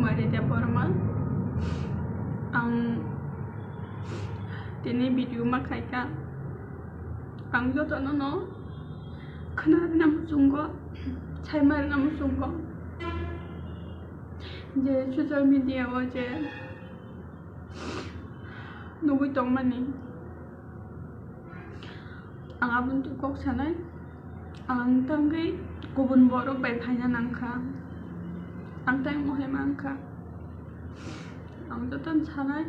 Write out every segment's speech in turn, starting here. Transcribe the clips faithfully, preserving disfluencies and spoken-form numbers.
Ari Debbarma, ang tini video ma khaikha. Ang jotono no khna rwna muchungo, saima rwna muchungo je social media o je nugwi tongmani. Ang aboni twi kok sanai, ang tangwi kubun borok bai phaina nangkha, ang tei mohai mankha. Ang jotono sanai,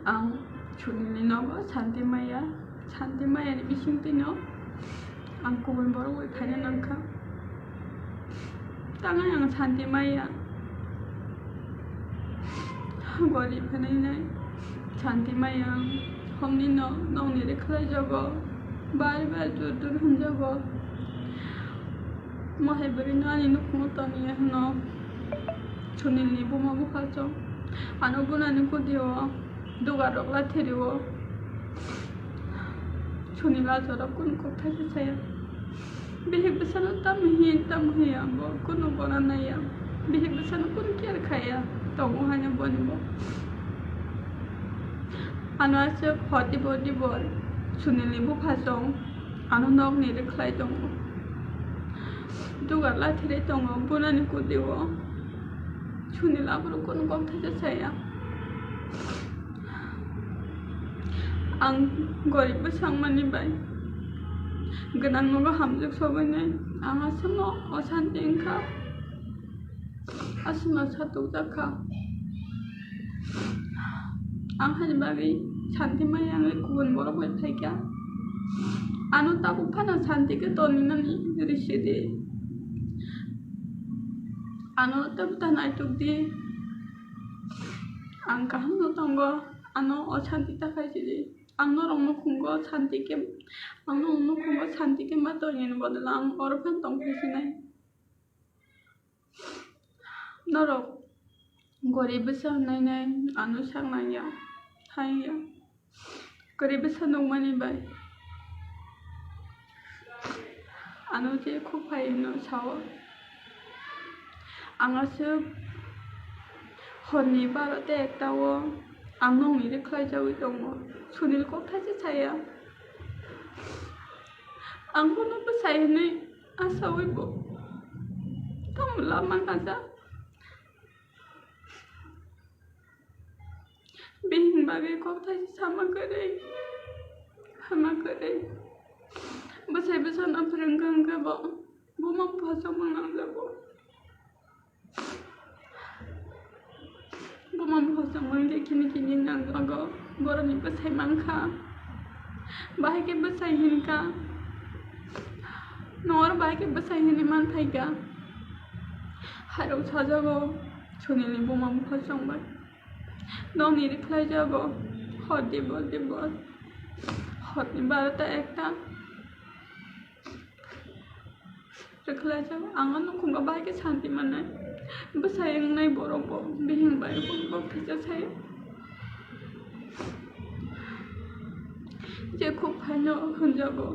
ang Sunilni nogo santi maya, santi mayani bisingtwino ang kubun borok bai phaina nangkha. Tangwi ang santi maya. Gorib hinwi santi maya. Homni no nokni rwkhlai jago. Bari bari dur dur hwnjago. Mohai bwrwi no ani nukhungo toniya hwno. Sunilni buma bupha chwng. Ano bunani kudio. Dugar rok la thirio. Sunil a jorok kunu kok thaisa saya. Bihik bwsano tamo hin tamo hiya bo kunu gora naiya. Bihik bwsano kunu care khaiya. Tongo haino boni bo. Ano aswk hor dibor dibor Sunilni bupha chwng ano nokni rwkhlai tongo. Dugar la thirai tongo bunani kudio. Sunil aborok kunu kok thaisa saya. Ang gorib bwsangmani bai gwnang nogo hamjwk sogwinai ang aswkno osanti wngkha, aswkno satukjakha. Ang hani bagwi santi maya wngwi kubun borok bai phaikha. Ano tabuk phano santi khe toninani rwsidi. Ano tabuk ta naitukdi. Ang kahamno tongo, ano o santi ta khaisidi. Ang norok nukhungo santi khe, ang norok nukhungo santi khe ma tongni bodol ang oro phano tong phaisinai. Norok gorib bwsa hwnwi nai ano sak nangya, thangya. Gorib bwsa nukmani bai ano je khuk phai hwnwi sao. Ang aswk horni barota ekta o ang nokni rwkhlai jagwi tongo. Sunil kok thaisa saya. Ang bono bwsai hwnwi asaui bo tamo lama kaja. Bihik bagwi kok thaisa sama kwrwi, hama kwrwi. Bwsai bwsano phwrwngkha hwnkhe bo buma bupha chongma nangjago. Buma bupha chongma hwnkhe kini kini nangjago. Borokni bwsai mankha. Bahai khe bwsai hinkha. Noro bahai khe bwsai hinwi manthaikha. Hairok sajago Sunilni buma bupha chongbai. Nokni rwkhlai jago. Hor dibor dibor. Horni barota ekta. Rwkhlai jago. Ang o nukhungo bahai khe santi mannai. Bwsai wngnai borok bo. Bihik bai bo kisa sai. Je khuk phaino hwnjago.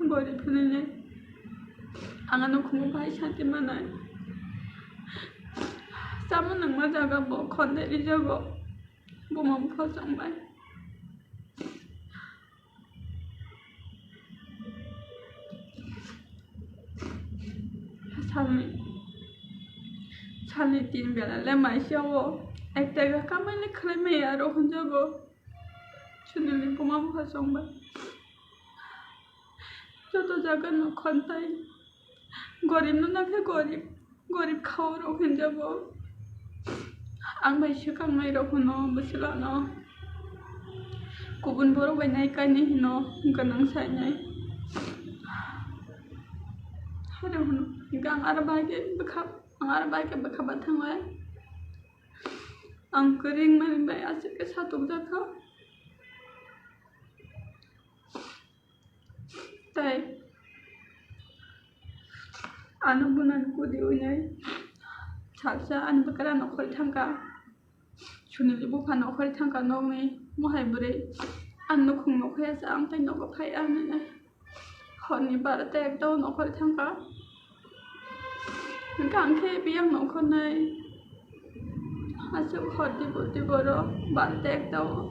Gorib hwnwi nai. Ang o nukhungo bahai santi mannai. Chama nangma jaga bo khonde rijago. Buma bupha chongbai. Salni, salni tin bela le maisa o ek tega kamai le khlai maya aro hwnjago. Sunilni buma bupha chongbai. Joto jaga no khontai. Gorib no nakhe gorib. Gorib khao rok hinjago. Ang bai swkang nai rok hwno bwswlano. Kubun borok bai nai kainai hwno gwnang sainai. Hare hwno. Hwnkhe ang aro bahai khe bwkha, ang aro bahai khe bwkha ba thanglai. Ang kwrwng mani bai aswk khe satok jakha. Tai ano bunani kudi winai salsa ani bwkra nokhori thangkha, Sunilni bupha nokhori thangkha nokni mohai bwrwi ani nukhung nokhorya sa ang tai nogo phai ani nai horni barota ekta o nokhori thangkha. Hwnkhe ang khe biyang nongkhornai. Aswk hor dibo dibo rok bal tek tao.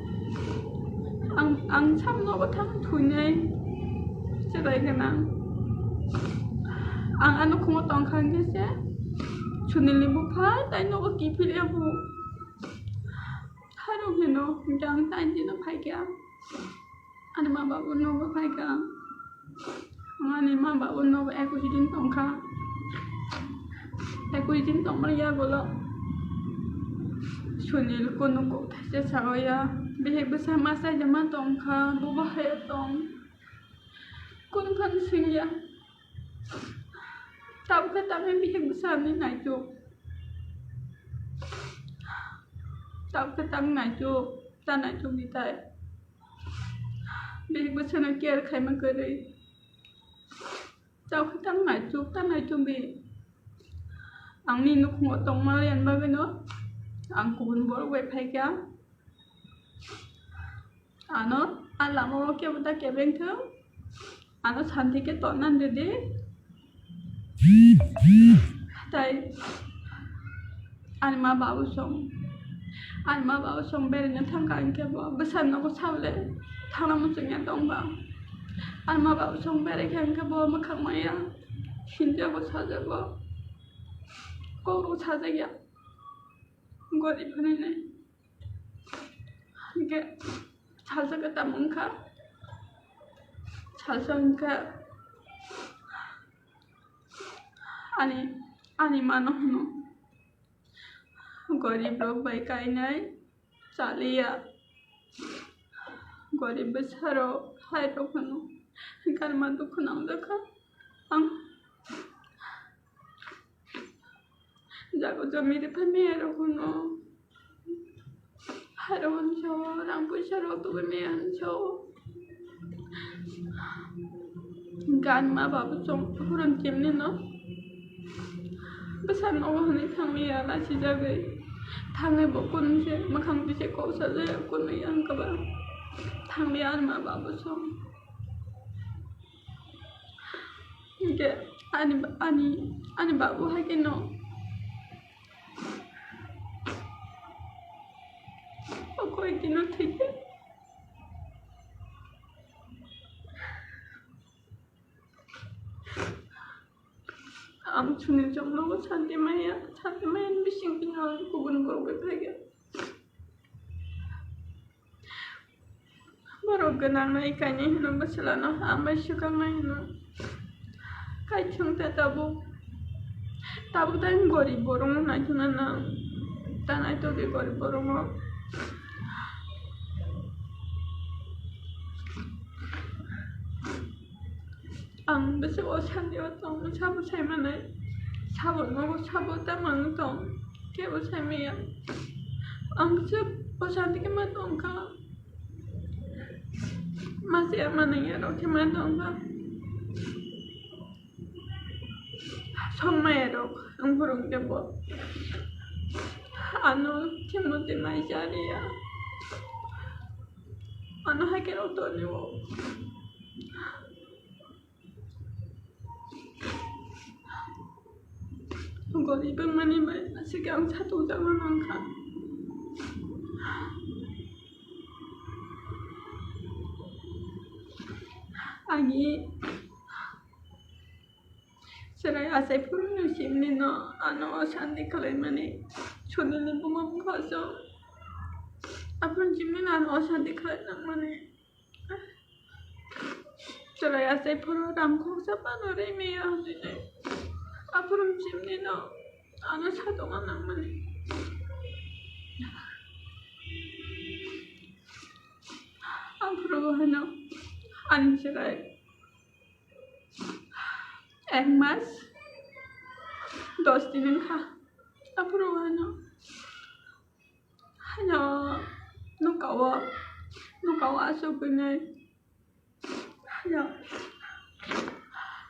Ang, ang sam nogo thang thuinai. Chwrai gwnang. Ang ano khungo tongkha hwnkhe se Sunilni bupha tai nogo kiphil ya bo. Harok hino hwnkhe ang tai dino phaikha. Ani ma babu nogo phaikha. Ani ma babu nogo ekush din tongkha. Ekush din tongmani yagulo Sunil kunu kok thaisa saoya. Bihik bwsa ma saijama tongkha. Bubo haya tong. Kunu phano singya. Tabukhe tangwi bihik bwsani naituk. Tabukhe tang naituk. Ta naituk ni tai. Bihik bwsano care khaima kwrwi. Tabukhe tang naituk, ta naituk bi. Ang nini nukhungo tongma liyan bagwino ang kubun borok bai phaikha. Ano a lama o kebo ta kebeng thung. Ano santi khe tonna rwdi. Tai ani ma babu song, ani ma babu song beraina thangkha hwnkhe bo bwsa nogo sabole thangna muchungya tongba. Ani ma babu song berai kha hwnkhe bo mwkhang maya sinjago sajago, kok rok sajakya gorib hinwi nai. Hwnkhe salsa kwtam wngkha, salsa wngkha ani, ani mano hwno gorib rok bai kainai chaliya, gorib bwsarok hai rok hwno hwnkhe ani ma dukhu nangjakha ang. Jago jomi rwphai maya rok hwno. Hairo hwnso, rang puisa rok tubui maya hwnso. Gan ma babu chong hurun chimni no. Bwsa nogo hwnwi thangmaya lachijagwi. Thangwi bo kunse mwkhang tise kok sajaya kunwi ang kwbang. Thangmaya ani ma babu chong. Hwnkhe ani, ani, ani babu hai kheno o koi dino thwikhe ang chwngni chwngno santi maya, santi maya ni bising tino kubun borok bai phaikha. Borok gwnang no ekainwi hino bwswlano hambai swkang nai hino. Kaithung ta tabuk, tabuk ta gorib borok no naithokna nang. Ta naithokdi gorib borok no. Ang bwswk o santi o tong, sabo sai manai, sabo nogo sabo tamo ang tong, kebo sai maya. Ang bwswk o santi khe ma tongkha, ma se manai ya rok khe ma tongkha. Song maya rok ang phurung kebo ano khe motwi mai chaliya, ano hai khe rok toni o. Gorib wngmani bai aswk ang satung jagwi mankha. Ani chwrai achai phuru no chimni no ano o santi khlaimani, Sunilni buma bupha so aphuru chimni no ano o santi khlai nangmani. Chwrai achai phuru rang khoroksa phano rimaya hwnwi nai. Aphuru chimni no ano satongma nangmani. Aphuru hwno ani chwrai ek mas dos din wngkha. Aphuru hwno Haya, nokao, nokao aswk hwnwi haya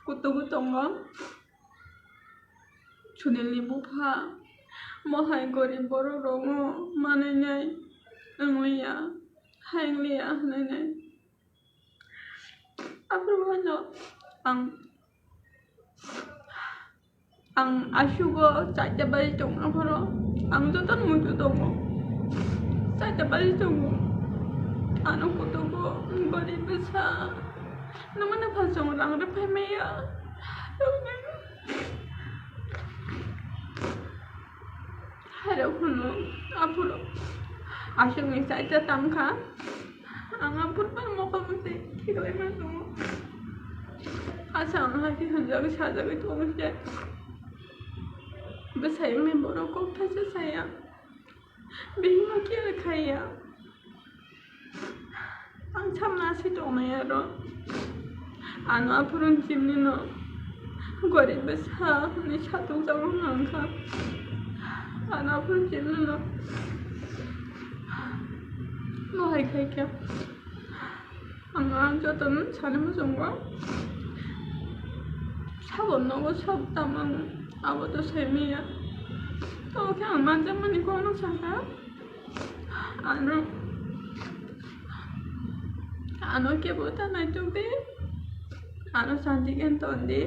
kutubu tongo. Sunilni bupha mohai gorib borok rokno manwi nai wngliya, hai wngliya hwnwi nai. Aphuru hwno ang Ang asugo chaita bari tongna phoro ang joto muitu tongo. Chaita bari tongo. Ano kutugo gorib bwsa. Namana phal chong rang rw phai maya. Hairok hwnwi aphuru aswkni chaita tangkha. Ang aphuru phano mokol mwtai khiklaima tongo. Asa ang hai khe hwnjagwi sajagwi tongo se. Bwsai wngni borok kok thaisa saya. Bihikno care khaiya. Ang samna si tongnai aro. Ano aphuru chimni no gorib bwsa hwnwi satung jago wngkha. Ano aphuru chimni no mohai khaikha. Ang ang jotono sani muchungo sabo nogo sab tamang abo to saimaya. Tamo khe ang manjakmani kokno sakha. Ano, ano kebo ta naitok di. Ano santi khe ton di.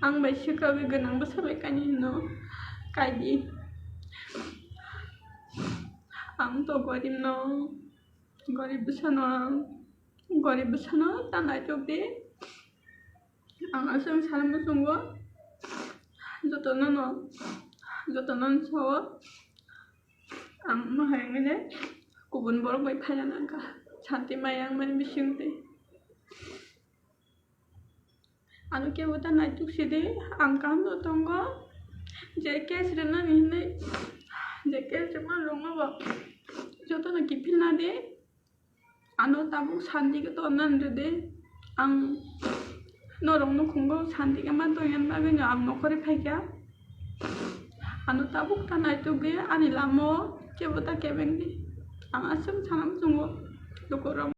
Ang bai swkagwi gwnang bwsa bai kainwi hino kaidi. Ang to gorib no, gorib bwsano ang, gorib bwsano ta naitok di. Ang aswk sana muchungo jotono no, jotono no sao. Ang mohai wngwi le kubun borok bai phaina nangkha. Santi maya wngmani bisingtwi. Ano kebo ta naituk sidi, ang kaham no tongo. Je case rwnani hinwi, je case rwma rwma bo jotono kiphilna di. Ano tabuk santi khe tonna rwdi. Ang norok nukhungo santi khe ma tongya bagwi no ang nokhorwi phaikha. Ano tabuk ta naitukdi ani lama o kebo ta kebengdi. Ang aswk sana muchungo lukurok.